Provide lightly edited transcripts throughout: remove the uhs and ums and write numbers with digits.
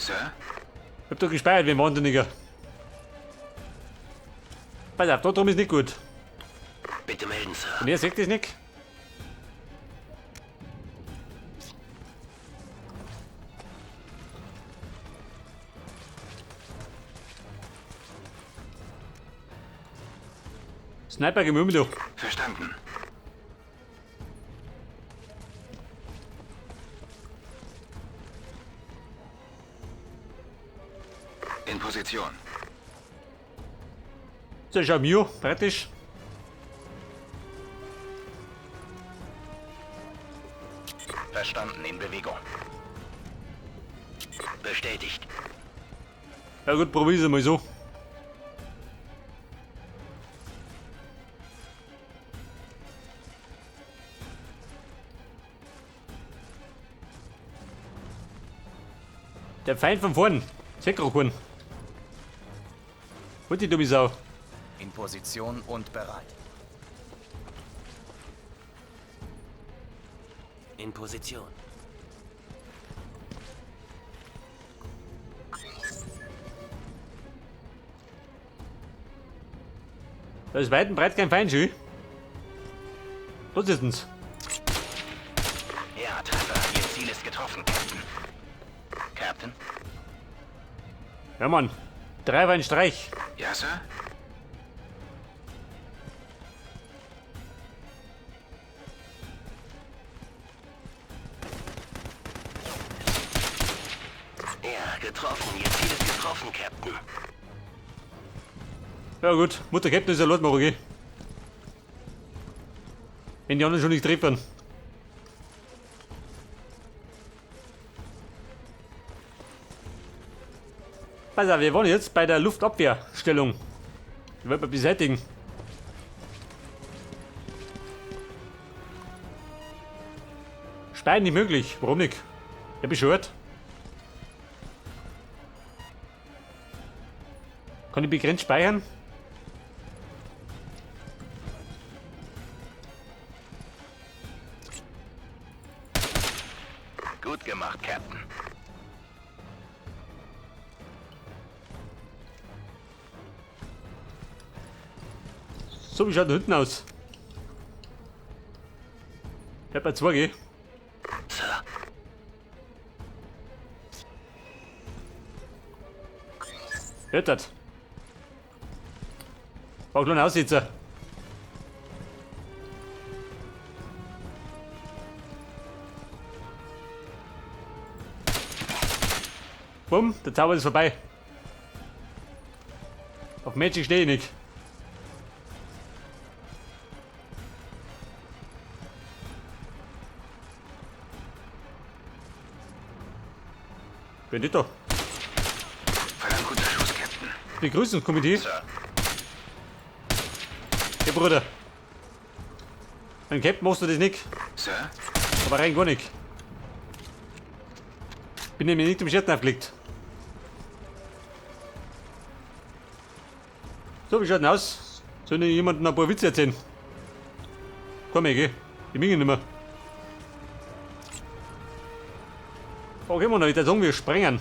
Sir? Ich hab doch gespeichert wie ein Wahnsinniger. Pass auf, da drum ist nicht gut. Bitte melden, Sir. Und er sagt das nicht. Sniper Gemümmel. Verstanden. In Position. So, schau mir, praktisch. Verstanden, in Bewegung. Bestätigt. Ja gut, probier's mal so. Der Feind von vorn. Sekrokun. Und die dumme Sau. In Position und bereit. In Position. Da ist weit und breit kein Feind, schön. Was ist denn? Ja, Treffer. Ihr Ziel ist getroffen, Captain. Captain? Ja, Mann. Drei war ein Streich. Ja, Sir? Ja, getroffen. Ihr Ziel ist getroffen, Captain. Ja gut, Mutter Captain ist ja laut, okay. Wenn die anderen schon nicht treffen. Pass auf, wir wollen jetzt bei der Luftabwehrstellung. Die wollen wir beseitigen. Speien nicht möglich. Warum nicht? Ja, bescheuert. Kann ich begrenzt speichern? Gut gemacht, Captain. So, wie schaut da hinten aus? Ich hab bei 2 gell? Sir. Hört das? War ein kleiner Aussetzer. Bumm, der Zauber ist vorbei. Auf Magic stehe ich nicht. Bin ich da? Verdammt guter Schuss, Captain. Begrüßungskomitee. Sir. Hey Bruder. Mein Captain machst du das nicht. Sir? Aber rein gar nicht. Bin nämlich nicht im Scherzen aufgelegt. So, wie schaut denn aus? Soll ich jemandem ein paar Witze erzählen? Komm, ich geh. Ich bin nicht mehr. Okay, Mann, ich würde sagen, wir sprengen.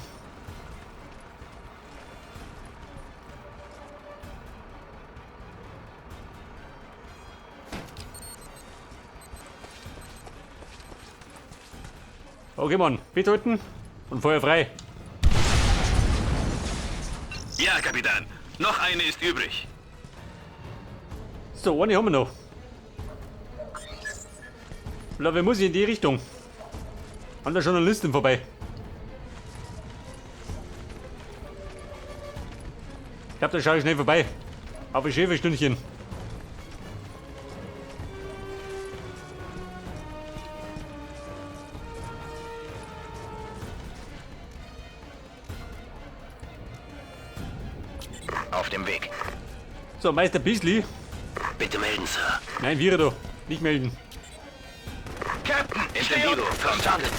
Okay, Mann, bitte halten und Feuer frei. Ja, Kapitän. Noch eine ist übrig. So, eine haben wir noch. Oder wir müssen in die Richtung. An der Journalistin vorbei. Ich glaube, da schaue ich schnell vorbei. Auf ein Schäferstündchen. Auf dem Weg. So, Meister Beasley. Bitte melden, Sir. Nein, wir da. Nicht melden. Captain, Entendido. Verstanden.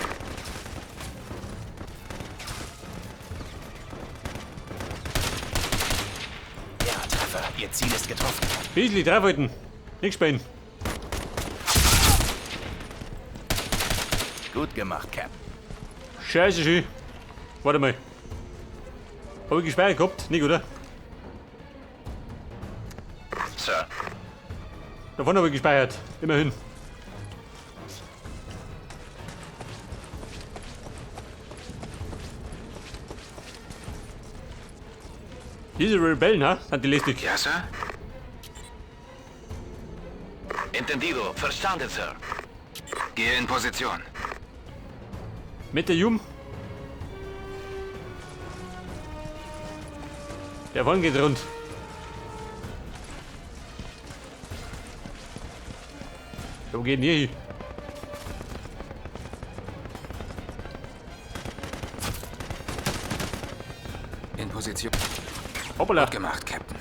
Ja, Treffer. Ihr Ziel ist getroffen. Beasley, draufhalten. Nicht spielen. Gut gemacht, Cap. Scheiße, schön. Warte mal. Hab ich gespeichert gehabt? Nicht, oder? Sir. Davon habe ich gespeichert. Immerhin. Diese Rebellen, ha? Sind die lästig. Ja, Sir? Entendido. Verstanden, Sir. Gehe in Position. Mit der Jum. Der Wollen geht rund. Wo geht denn hier hin? In Position. Hoppala, Gut gemacht, Captain.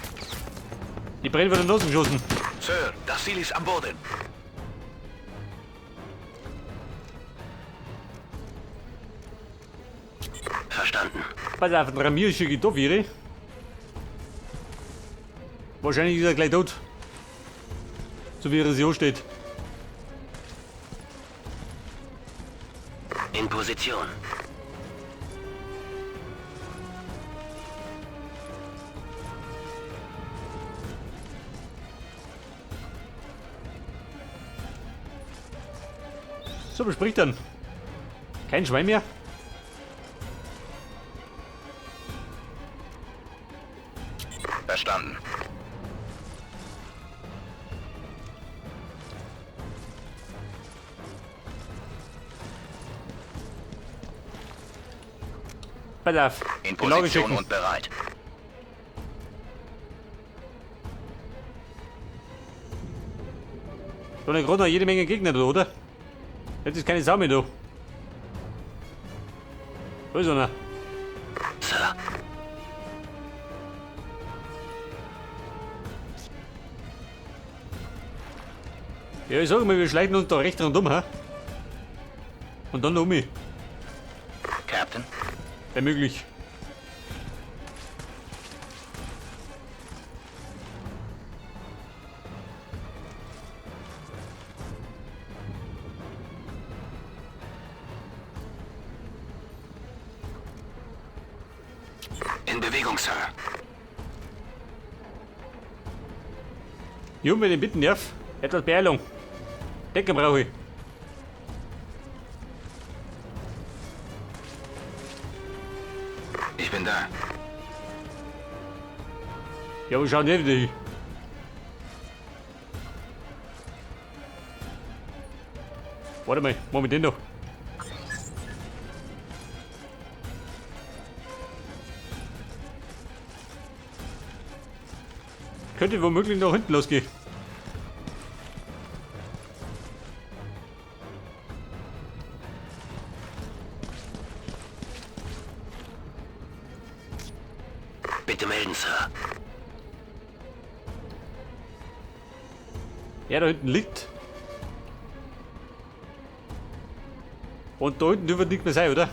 die brennen von den Nosen geschossen. Sir, das Ziel ist am Boden. Verstanden. Pass auf, den Ramir schicke ich da wäre. Wahrscheinlich ist er gleich tot. So wie er sich ansteht. In Position. So, bespricht dann. Kein Schwein mehr. Verstanden. Pass auf. In Gelage Position schicken. und bereit. Da sind gerade noch jede Menge Gegner da, oder? Jetzt ist keine Sau mehr da. Da ist einer. Sir. Ja, ich sag mal, wir schleichen uns da recht rundum, ha? Und dann noch um mich. Captain. Wäre möglich. In Bewegung, Sir. Jung, wenn ich bitten darf, etwas Beeilung. Decken brauche ich. Ich bin da. Ja, wo schauen die wieder hin? Warte mal, machen wir den da. Könnte womöglich noch hinten losgehen. Bitte melden, Sir. Er da hinten liegt. Und da hinten dürfen nicht mehr sein, oder?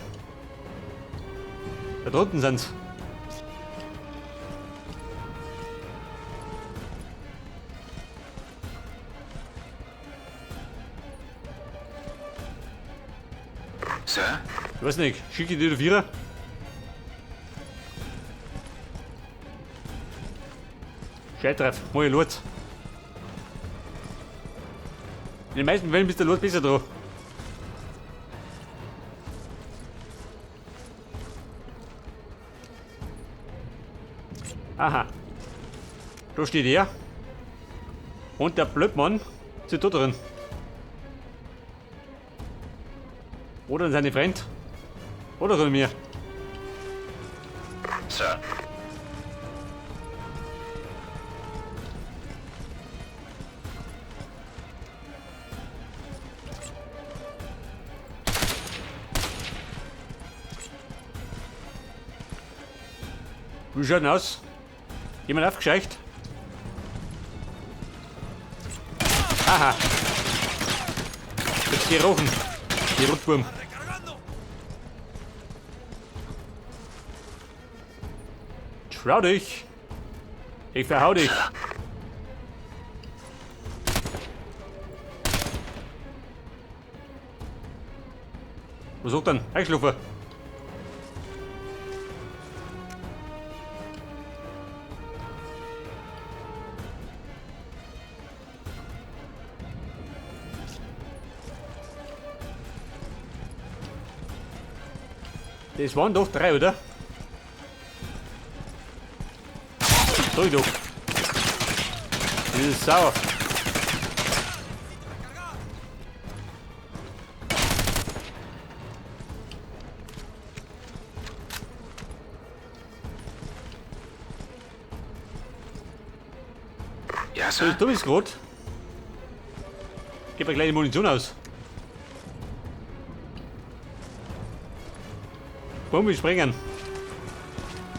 Da drunten sind's. Sir? Ich weiß nicht, schicke ich die Vierer? Scheiß drauf, mach ich Lurz. In den meisten Fällen bist der Lurz besser dran. Aha. Da steht er. Und der Blödmann sitzt da drin. Oder seine Freund. Oder von mir. Sir. Wie schaut denn aus? Jemand aufgescheucht? Aha. Jetzt gerochen. Die Rotwurm. Trau dich. Ich verhau dich. Wo sucht denn? Eingeschlafen. Das waren doch drei, oder? Sag ich doch. Das ist sauer. Ja, So, Sir. du bist rot. Gib mir gleich die Munition aus. Bombe sprengen.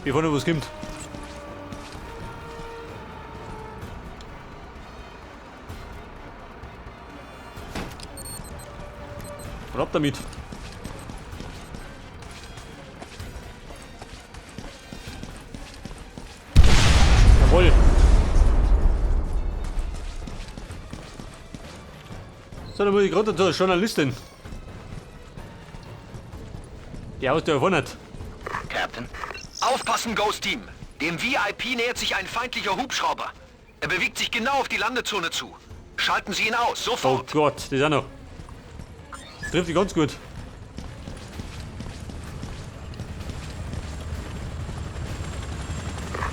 Bevor noch was kommt. Und ab damit. Jawohl. So, dann muss ich gerade zur Journalistin. Die Haus der erfunden hat. Captain? Aufpassen, Ghost Team! Dem VIP nähert sich ein feindlicher Hubschrauber. Er bewegt sich genau auf die Landezone zu. Schalten Sie ihn aus, Oh sofort! Gott, das ist auch noch. Trifft die ganz gut.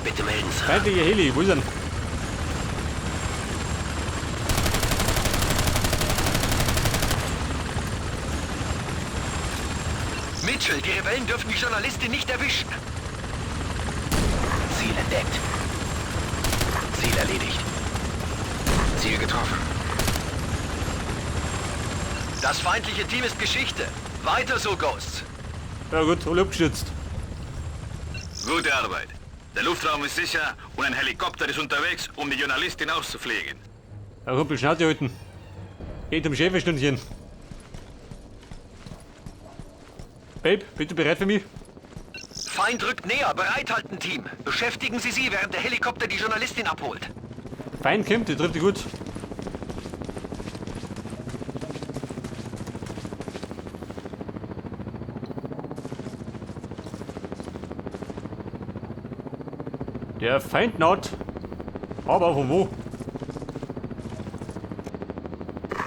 Bitte melden, Sir. Feindliche Heli, wo ist er denn? Mitchell, die Rebellen dürfen die Journalistin nicht erwischen. Ziel entdeckt. Ziel erledigt. Ziel getroffen. Das feindliche Team ist Geschichte. Weiter so, Ghosts. Ja gut, alle abgestürzt. Gute Arbeit. Der Luftraum ist sicher und ein Helikopter ist unterwegs, um die Journalistin auszufliegen. Ja, Kumpel, Schnauze halten. Geht um Schäferstündchen. Babe, bist du bereit für mich? Feind rückt näher. Bereithalten, Team. Beschäftigen Sie sie, während der Helikopter die Journalistin abholt. Feind kommt, die trifft die gut. Der Feind naht. Aber von wo?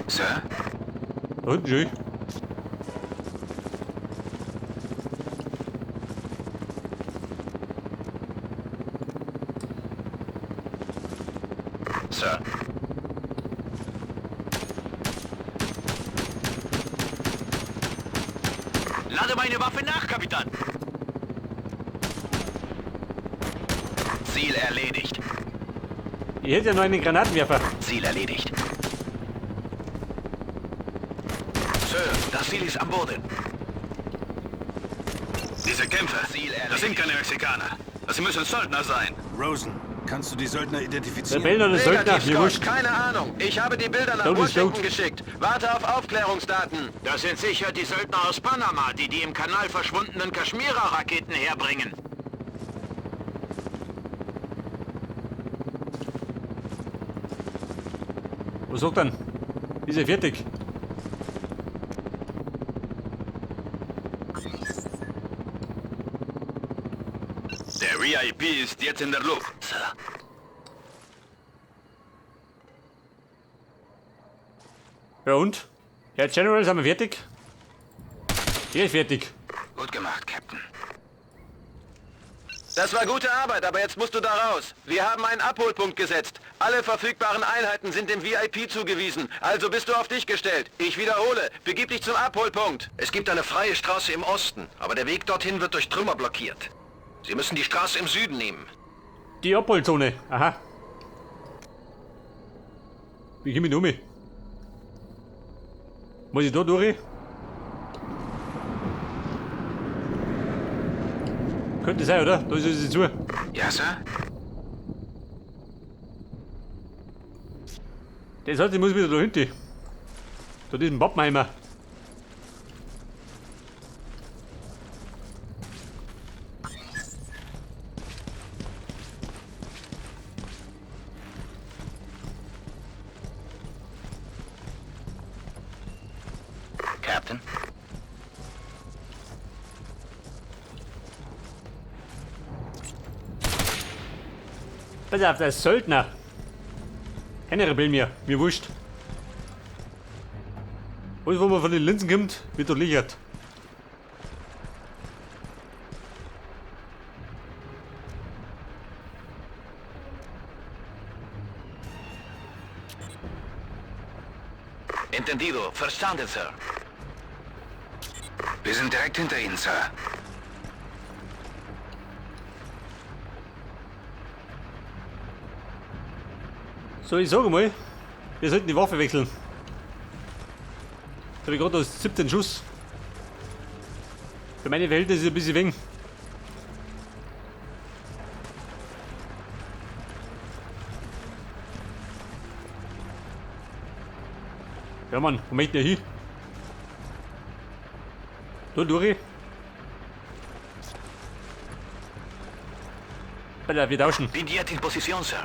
Sir? Da hinten schon. Sir. Lade meine Waffe nach, Kapitän. Ziel erledigt. Ich hätte ja noch einen Granatenwerfer. Ziel erledigt. Sir, das Ziel ist am Boden. Diese Kämpfer, Ziel erledigt. das sind keine Mexikaner. Das müssen Söldner sein. Rosen, kannst du die Söldner identifizieren? Rebellen oder Söldner? Negativ, Mir Scott. wurscht. Keine Ahnung. Ich habe die Bilder nach Don't be Washington stoked. geschickt. Warte auf Aufklärungsdaten. Das sind sicher die Söldner aus Panama, die die im Kanal verschwundenen Kaschmira-Raketen herbringen. Was sagt er denn? Ist er fertig? Der VIP ist jetzt in der Luft. Sir. Ja und? Herr General, sind wir fertig? Der ist fertig. Gut gemacht, Captain. Das war gute Arbeit, aber jetzt musst du da raus. Wir haben einen Abholpunkt gesetzt. Alle verfügbaren Einheiten sind dem VIP zugewiesen. Also bist du auf dich gestellt. Ich wiederhole, begib dich zum Abholpunkt. Es gibt eine freie Straße im Osten, aber der Weg dorthin wird durch Trümmer blockiert. Sie müssen die Straße im Süden nehmen. Die Abholzone. Aha. Wie komme ich um? Muss ich da durch? Könnte sein, oder? Da ist es zu. Ja, Sir? Das heißt, ich muss wieder da hinten. Da diesem Pappenheimer. Captain? Pass auf, das ist Söldner. Keine Rebellen mehr, mir wurscht. Alles, was man von den Linsen kommt, wird durchlichert. Entendido. Verstanden, Sir. Wir sind direkt hinter Ihnen, Sir. So, ich sage mal, wir sollten die Waffe wechseln. Jetzt habe ich gerade noch 17 Schuss. Für meine Verhältnisse ist es ein bisschen wenig. Ja Mann, wo möchte der hin? Da durch. Alter, wir tauschen. Bin jetzt in Position, Sir.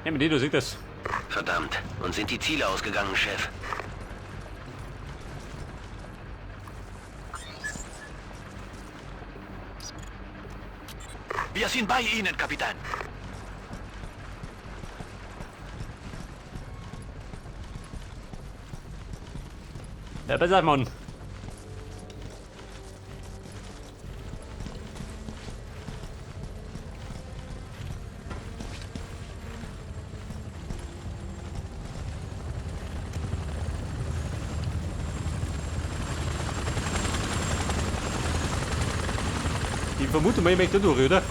Nehmen die, du siehst das. Verdammt, uns sind die Ziele ausgegangen, Chef. Wir sind bei Ihnen, Kapitän. Ja, pass auf, Mann. Ich vermute mal, ich möchte da durch, oder?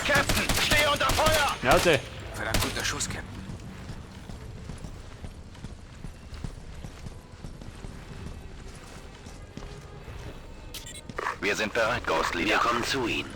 Captain, stehe unter Feuer! Schnauze. Verdammt guter Schuss, Captain. Wir sind bereit, Ghost Wir Leader. kommen zu Ihnen.